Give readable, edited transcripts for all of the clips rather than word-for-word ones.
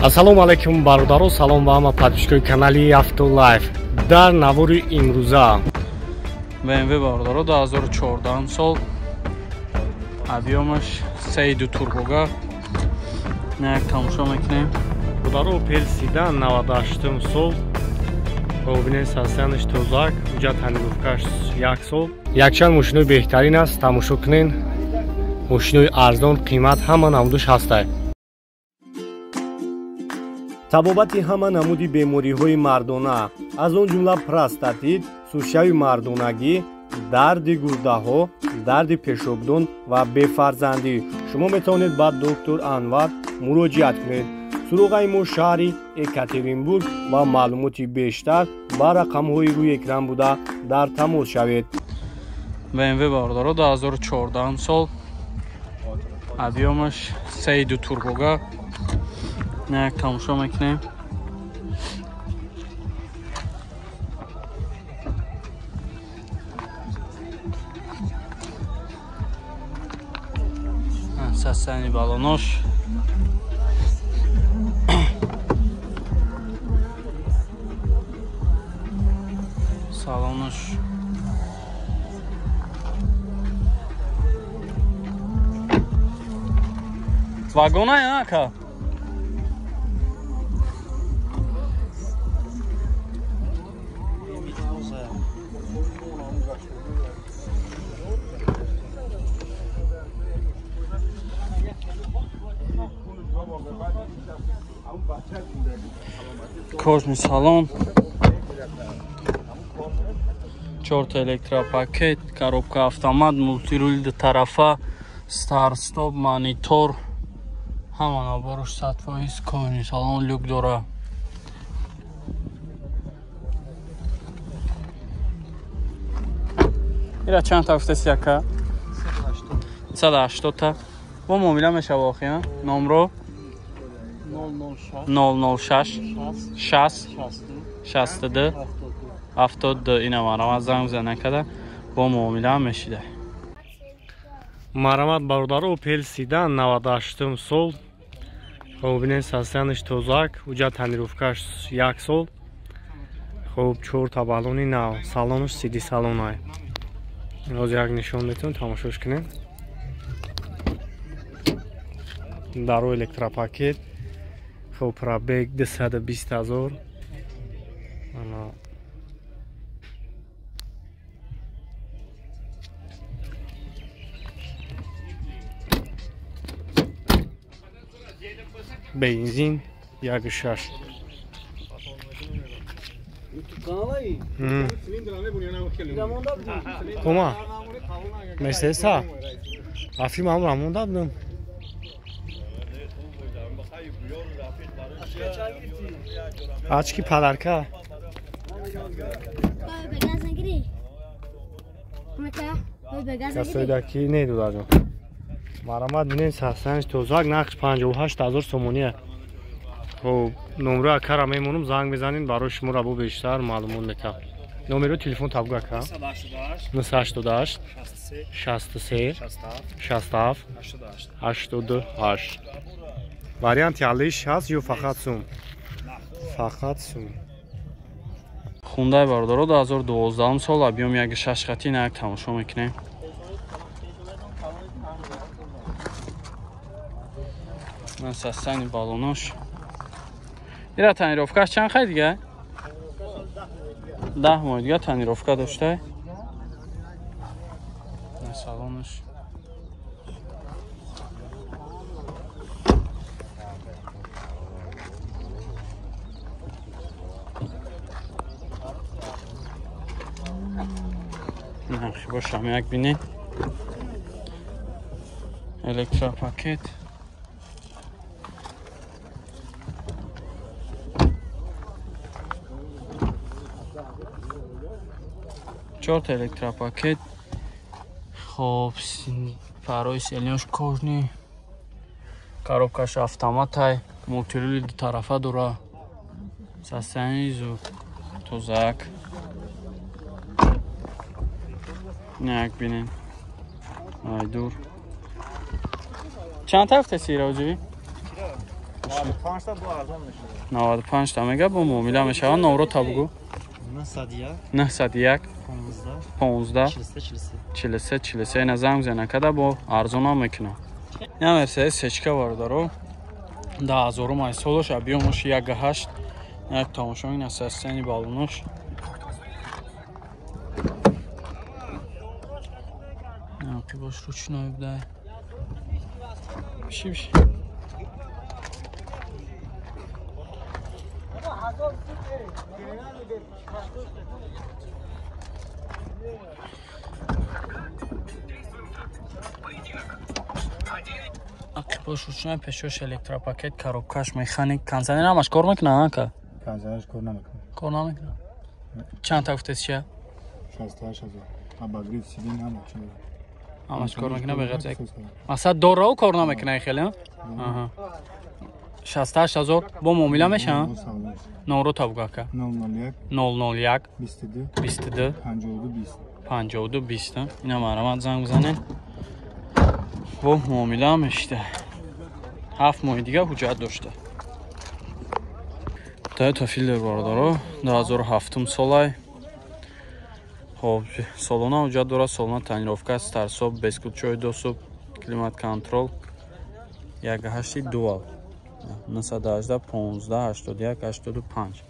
Ассалому алайкум бародаро, салом ба ҳама подписчикои канали Автолайф. Дар навори имрӯза BMW бародаро 2014 сол объёмаш 3.2 турбога. Як тамошо мекунем. Бародаро Opel Sedan 98 сол. Бубинед сасянаш тозак, уҷа тонировкаш 1 сол. Якчанд мошинои беҳтарин аст, тамошо кунед. Мошинои арзон, қимат ҳама намудаш ҳастад. Табобати ҳама намуди бемориҳои мардона, аз он ҷумла простатит, сушави мардонагӣ, дарди гурдаҳо, дарди пешобдон ва бефарзандӣ. Шумо метавонед ба доктор Анвар муроҷиат кунед. Суроғаи мо шаҳри Екатеринбург ва маълумоти бештар ба рақамҳои рӯи экран буда дар тамос шавед. BMW бародаро 2014 сол объёмаш 3.2 турбога. Як тамошо мекунем. Сасани балонош. Салонош. Вагона ака? Кожный салон, 4 электропакет, коробка автомат, мультируль ду тарафа, старт-стоп, монитор, ҳама набораш 100%. Кожный салон люк дора. Ира чанд та гуфтаси ака? 180 та. Бо муомила мешава охи, номро 006 6 62 72. Ина марамат занг зана када бо муомила мешида. Марамат бародаро Opel Sedan 98 сол. Хоб бинед сасянаш тозак, уҷа тонировкаш 1 сол. Хоб 4 та балони нав, салонаш CD салонай. Ҳозир як нишон метавон тамошош кунем. Даро электропакет. Хоб пробег 220 000. Ана бензин 1.6. Кома? Мерседеса? Афи ман рамонда будам. Ачки подарка. Касоидаки не дудаҷон. Марамат бинед сасанш тозак, нақш 58 000 сомония. Хоб номро акара мемонам, занг мезанем барои шуморо бо бештар маълумот метам. Номеро телефон табгу ака? 988 63 67 88. Варианти алиш ҳаст ё фақат сум? Фақат сум. Хундай бародаро 2012 сол объём 1.6 хати як тамошо мекунем. Ман састани балонош. Ира тонировкаш чанд хай дига? 10 моҳ дига тонировка дошта. Салонош. Нархи бошам як бинед. Электропакет. Чорта электропакет. Хоб, парои селёнш кожный. Коробкаш автоматай, мультирули ду тарафа дора. Састани зуд тозак. Як бинед. Ай дур. Чанд та гуфтаси роҷиби? 95 та бо арзон мешавад. 95 та мега бо муомила мешавад. Номро та бугу. 901 901 15 15 43 43 ина занг зана када бо арзонам мекунам. Ина Мерседес сечка бародаро. 10000 май солош объемаш 1.8. Як тамошо ина састани балонош. Ақибаш ручной бдай. Биши биши. Ақибаш ручной, пешош электропакет, коробкаш механик, кондиционер ҳамаш кор мекунад, ака? Кондиционераш кор намекунад. Кор намекунад. Чанд та гуфтед чия? 68000. Обогрев сиденья ҳама чӣ. Ҳамаш кор мекунад беғайр аз масалан дорао кор намекунад хеле, аҳа. 68000 бо муомила мешавад? Номро та бугу ака. 001 001 22 22 52 20 52 20. Ина марҳамат занг бизанед. Бо муомила мешида. 7 моҳи дига ҳуҷҷат дошта. Toyota Fielder бародаро 2007 солай. Хоб, солона ҳуҷҷат дорад, солона тонировка, старсоп, бесключевой доступ, климат контрол, 1.8 дуал. 918 15 81 85.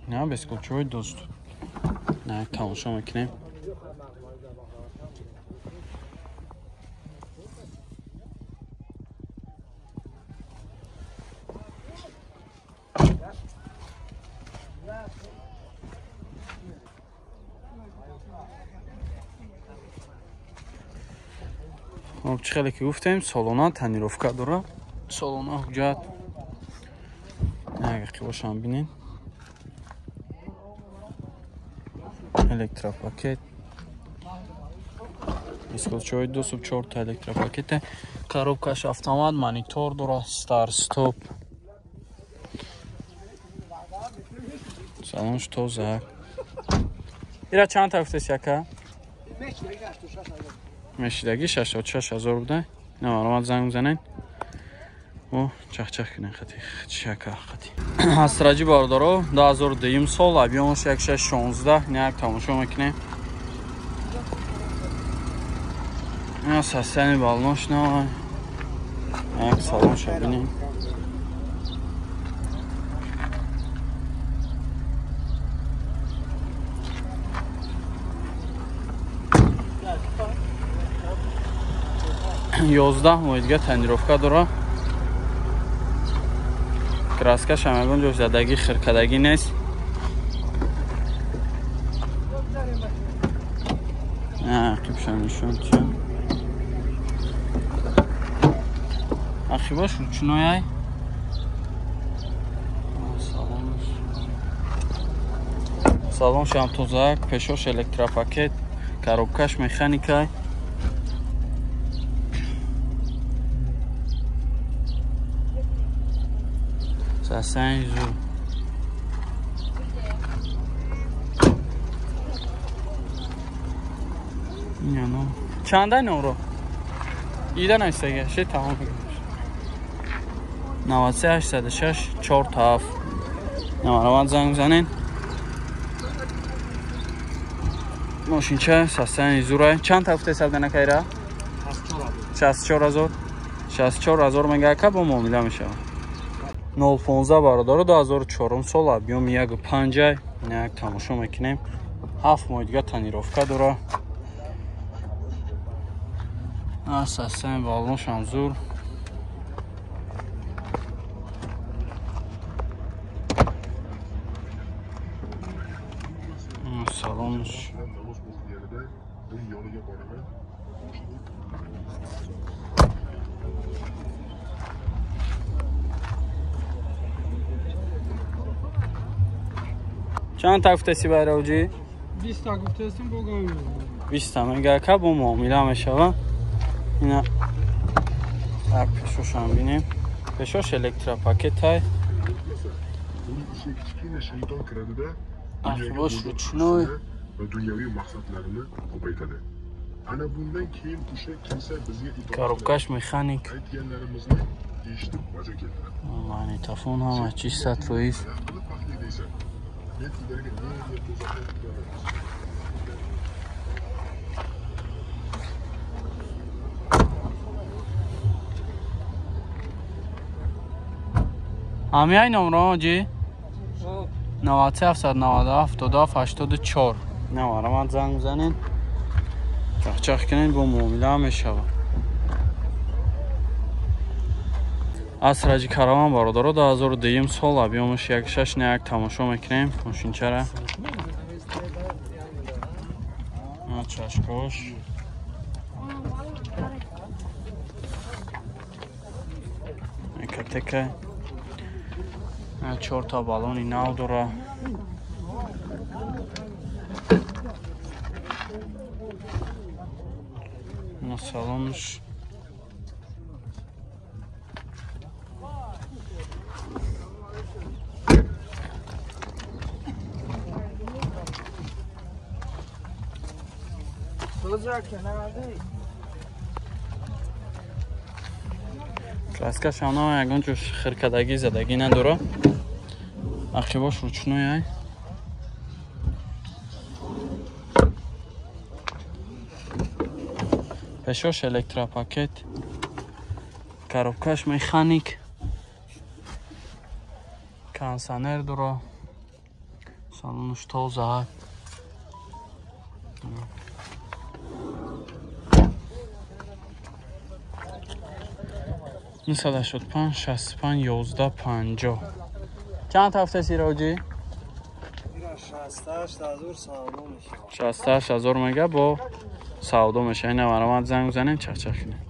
На бесключевой доступ. На тамошо мекунем. Хоб, чӣ хеле ки гуфтем, солона тонировка дорад. Солона ҳуҷҷат. Агар ки бошам бинед. Электропакет. Бесключевой доступ, 4 та электропакете. Коробкаш автомат, монитор дорад, старт стоп. Салонш тоза. Ира чанд та гуфтест яка? Мешидаги 66000 буда. Ина марҳамат занг бизанед. О, чах-чах кунед хати, чака хати. Астраҷи бародаро 2002 сол, объемаш 1616. Ина як тамошо мекунем. Ина састани балнош на. Як салонша бинем. 11 моҳи дига тонировка дорад. Краскаш ҳам ягон ҷо задагӣ, хиркадагӣ нест. Ақибшам нишон чиям. Ақибаш ручнояй. Салонш. Салоншам тозак, пешош электропакет, коробкаш механикай. Сасанжу. Ино. Чанда номро? Ида нависага, ше тамом мекунаш. 93 806 4 7. Намараванд занг бизанед. Мошинча састани зурай. Чанд та гуфтед сабдана кайра? 64000. 64000 мега ака бо муомила мешавад. 015 бародаро 2004 сол, объем 1.5. Ина як тамошо мекунем. 7 моҳи дига тонировка дорад. Асасан балоншам зур. Салонш. Чанд та гуфтеси байравҷӣ? 20 та гуфтесим, богам. 20 та мега ака бо муомила мешавад. Ина так пешошам бинем. Пешош электропакетай. Ақибош ручной. Va dunyoviy maqsadlarini ko'paytiradi. Коробкаш механик. Магнитофон ҳама чиз 100%. Ҳамяй номро ҷи? 93 797 77 84. Наварамад занг бизанед. Чахчах кунед бо муомила мешавад. Асраҷи караван бародаро 2002 сол объёмаш 1.6 на як тамошо мекунем мошинчара. Чашкош. Экатека. 4 та баллони нав дора. На салонш. Краскаш ҳам ягон ҷош хиркадагӣ задагӣ надора. Ақибош ручной ай. Пешош электропакет. Коробкаш механик. Кондиционер дора. Салонаш тоза. Нисад 85 65 11 50. Чанд ҳафта сироҷӣ? 68000 савдо мешавад. 68000 мега бо савдо мешавад. Ина маромад занг бизанем чахчах кунем.